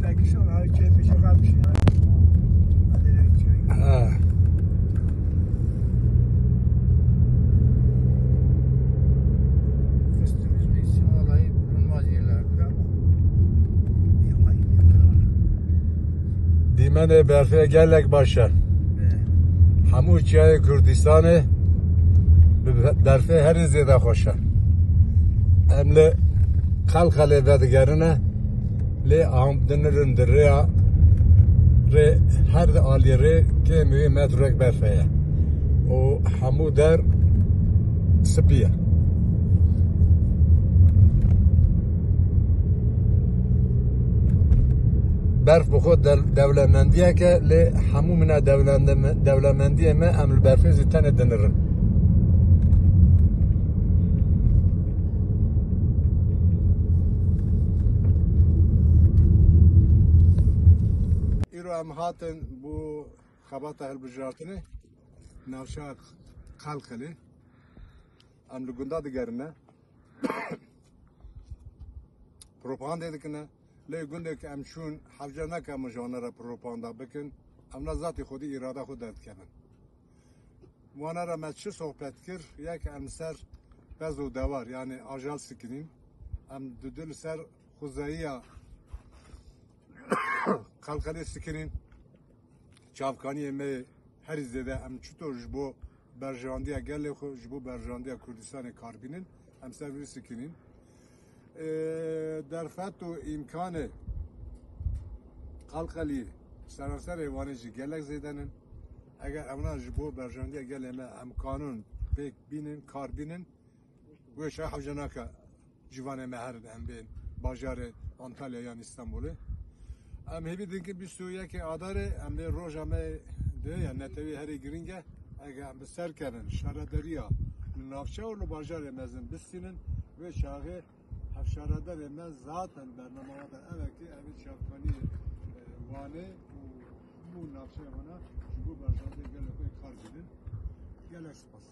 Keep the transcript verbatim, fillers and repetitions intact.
Belki sonra keyfi şaka bir şey. Hadi ne şey. Ha. Üstümüz bir isim olayı bulunmaz yerlerde ama. Dîmenê berfê gelek baş e. Hemû çiyayê Kurdistanê bi be-, berfê herî zêde xweş e. Em li Qelqelê vedigerine, lê em dinirin di rêya rê, her di aliyê rê kêm wî metrek berf heye. Û hemû der spî ye. Berf bi xwe del-, dewlemendiyek e, lê hemû mina dewlendeme-, dewlemendiyê me, em li berfê zî tenê dinirin. Îro em hatin bo xebata hilbijartinê navçeya Qelqelê. Em li gunda digerine. Propagandê dikine. Lê gundê ke em çûn, hewce nake em ji wana re propaganda bikin. Em ne zatî xwedî îrada xwe derdikevin. Wana re me çi sohbet kir? Yek em ser pez û dewar, yanî ajal sikinîn. Em dudu li ser xuzeyiya Qelqelê sikinîn. Çavkaniyê me herî zêde em çitor ji bo berjewendiya gelê xwe, ji bo berjewendiya Kurdistanê kar bînin, em ser vî sikinîn. Ê, derfet û îmkanê Qelqelî seranserê Wanê jî gelek zêde nin. Eger ewna ji bo berjewendiya gelê me em kanûn pêk bînin, kar bînin, wê şa hewce nake ciwanê me herin em bên bajarê Antalya yan Îstanbulê. Em hêvî dikin bîst û yekê Adarê em bên roja me de ya netewî herî girîng e. Eger em bi ser kevin şarederiya li navçe û li bajarê mezin bistînin, wê çaxê hevşaredarê me zaten bernama de ev e ki em ê çavkaniyê, e, Wanê û hemû navçeyê wana ji bo berjandê gelê xwe kar bînin. Gelek spas.